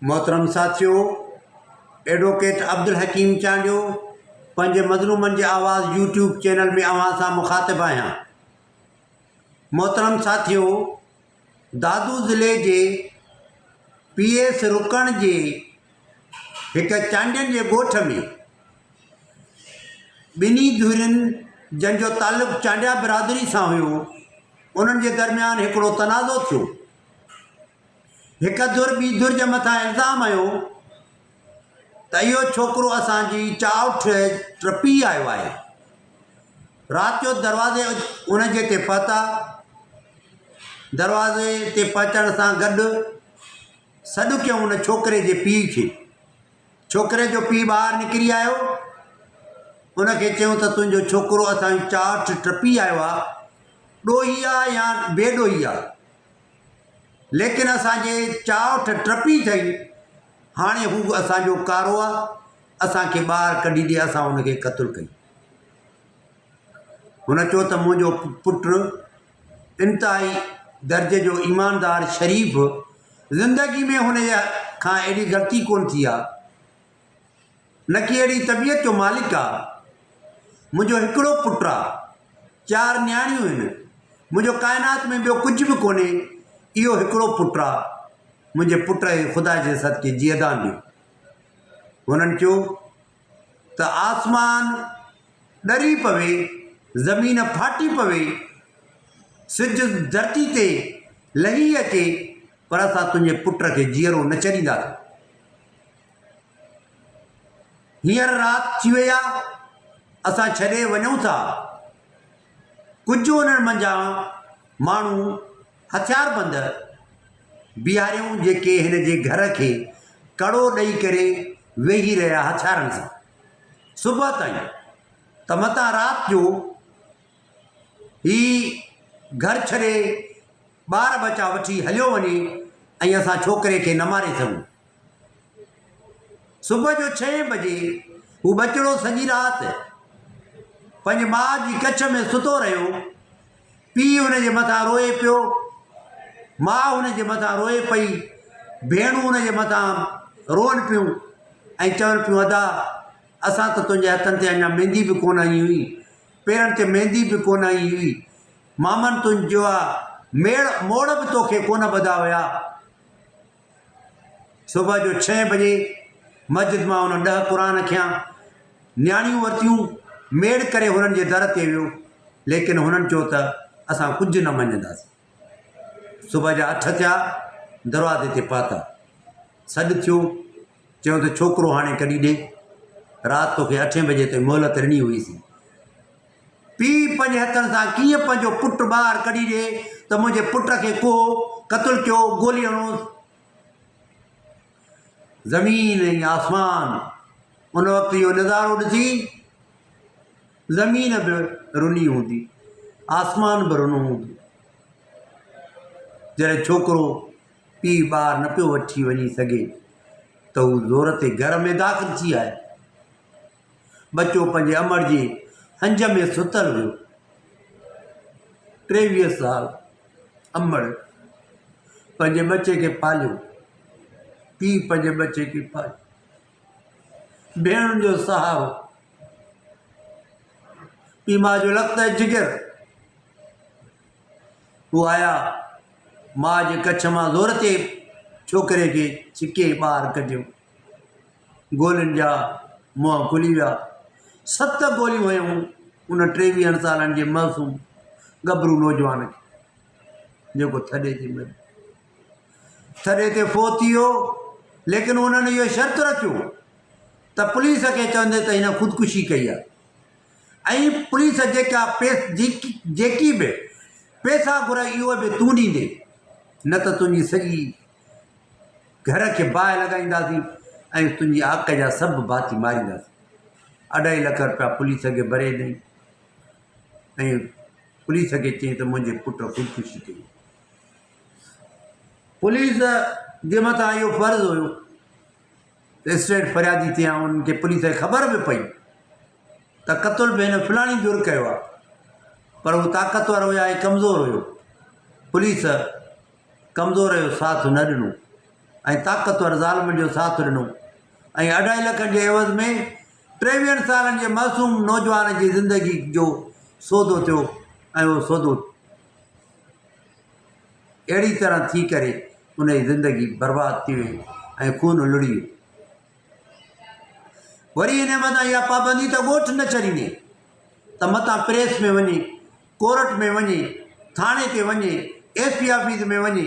محترم ساٿيو! ايڊووڪيٽ عبدالحڪيم چانڊيو پنهنجي مظلومن جي آواز يوٽيوب چينل ۾ اوهان سان مخاطب آهيان. محترم ساٿيو! دادو ضلعي جي پي ايس رڪڻ جي هڪ چانڊين جي ڳوٺ ۾ ٻنهي ڌرين جن جو تعلق چانڊيا برادري سان هيو انهن جي درميان هڪڙو تنازعو ٿيو. هڪ ڌر ٻي ڌر جي مٿان الزام هنيو ته اهو ڇوڪرو اسان جي چائوٺ ٽپي آيو آهي. رات جو دروازي ان جي تي پهتا. دروازي تي پهچڻ سان گڏ سڏ ڪيائون ان ڇوڪري جي پيء کي. ڇوڪري جو پيء ٻاهر نڪري آيو. ان کي چيائون ته تنهنجو ڇوڪرو اسان جي چائوٺ ٽپي آيو آهي. ڏوهي آهي يا بي ڏوهي آهي. ليڪن اسان جي چائوٺ ٽپي اٿئي، هاڻي هو اسان جو ڪارو آ، اسان کي ٻاهر ڪڍي ڏي، اسان هن کي قتل ڪيون. هن چيو ته منهنجو پٽ انتهائي درجي جو ايماندار شريف، زندگي ۾ هن جي کان ايڏي غلطي ڪونه ٿي آ، نه ڪي اهڙي طبيعت جو مالڪ آ. منهنجو هڪڙو پٽ آ. چار نياڻيون هن. منهنجو ڪائنات ۾ ٻيو ڪجهه به ڪونهي. اهو هڪڙو پٽ آ. منهنجي پٽ کي خدا جي صدقي جيئدان ڏيو. هنن چيو ته آسمان ڏري پوي، زمين ڦاٽي پوي، سج ڌرتي تي لهي اچي پر اسان تنهنجي پٽ کي جيئرو نه ڇڏينداسين. هينئر رات ٿي وئي آ، اسان ڇڏي وڃون ٿا. ڪجهه انهن منجهان ماڻهو هٿياربند بيهاريائون جيڪي هن جي گهر کي ڪڙو ڏئي ڪري ويهي رهيا هٿيارن سان صبح تائين ته متان رات جو هي گهر ڇڏي ٻار ٻچا وٺي هليو وڃي ۽ اسان ڇوڪري کي نه ماري سگهون. صبح جو ڇهين بجي هو ٻچڙو سڄي رات پنهنجي ماء جي ڪڇ ۾ ستو رهيو. پيء هن جي مٿان روئي پيو، ماء هن جي مٿان روئي پئي، ڀيڻون هن جي مٿان روئن پيون ۽ چون پيون ادا اسان ته تنهنجي هٿن تي اڃا ميندي به ڪونه هنئي هئي، پيرن تي ميندي به ڪونه هنئي هئي، مامن تنهنجا ميڙ موڙ به توکي ڪونه ٻڌا هيا. صبح جو ڇهين بجي مسجد مان هن ڏهه قرآن کنيا، نياڻيون ورتيون، ميڙ ڪري هنن جي در تي ويو، ليڪن هنن چيو ته اسان ڪجهه نه مڃنداسين. صبح جا اٺ ٿيا، دروازي تي پهتا. سڏ ٿيو، چيو ته ڇوڪرو هاڻي ڪڍي ڏي، رات توکي اٺين بجي تائين مهلت ڏني هئيسين. پيء پنهنجي هٿن سان ڪيئن پنهنجو پٽ ٻاهر ڪڍي ڏي ته منهنجي پٽ کي ڪوهو قتل ڪيو، گولي هڻوس. زمين ۽ آسمان ان وقت اهو نظارو ڏسي زمين به رني هوندي، آسمان به رنو هوندو. جڏهن ڇوڪرو پيء ٻاهر نه پيو وٺي وڃي سگهي ته هو زور تي گهر ۾ داخل ٿي آيو. ٻچو پنهنجي امڙ جي هنج ۾ ستل هيو. 23 سال امڙ پنهنجي ٻچي کي پاليو، پيء پنهنجي ٻچي کي پاليو، ڀيڻن جو سهارو، پيء ماء جو لخت جگر. هو آيا، ماء جي ڪڇ مان زور تي ڇوڪري کي ڇڪي ٻاهر ڪڍيو. گولين جا منهن کلي ويا. ست گوليون هنيون ان ٽيويهن سالن جي معصوم ڳڀرو نوجوان کي جيڪو ٿڏي تي مري ٿڏي تي فوت ٿي ويو. ليڪن انهن اهو شرط رکيو ته پوليس کي چوندي ته هن خودڪشي ڪئي آهي ۽ پوليس جيڪا پيس جيڪي به پيسا گهرائي اهو به تون ڏيندي نه ته تنهنجي سڄي گهر کي باهه لڳائينداسين ۽ تنهنجي آڪ جا سڀ ڀاتي مارينداسين. اڍائي لک رپيا پوليس کي ڀري ڏنائين ۽ پوليس کي چيائين ته منهنجي پٽ خودڪشي ڪئي. پوليس جي مٿان اهو فرض هيو ته اسٽريٽ فريادي ٿيا انهن کي پوليس کي خبر به پئي ته قتل به هن فلاڻي ڌر ڪيو آهي پر هو طاقتور هيا ۽ ڪمزور هيو. پوليس ڪمزور جو ساٿ نه ڏنو. ۽ طاقتور ظالمن جو ساٿ ڏنو ۽ اڍائي لکن جي عيوض ۾ ٽيويهن سالن جي معصوم نوجوان جي زندگي جو سودو ٿيو ۽ اهو سودو اهڙي طرح ٿي ڪري ان جي زندگي برباد ٿي وئي ۽ خون لڙي ويو. وري ان مٿان اها پابندي ته ڳوٺ نه ڇڏيندي ته متان پريس ۾ وڃي، ڪورٽ ۾ وڃي، ٿاڻي تي وڃي، ايس پي آفيس ۾ وڃي.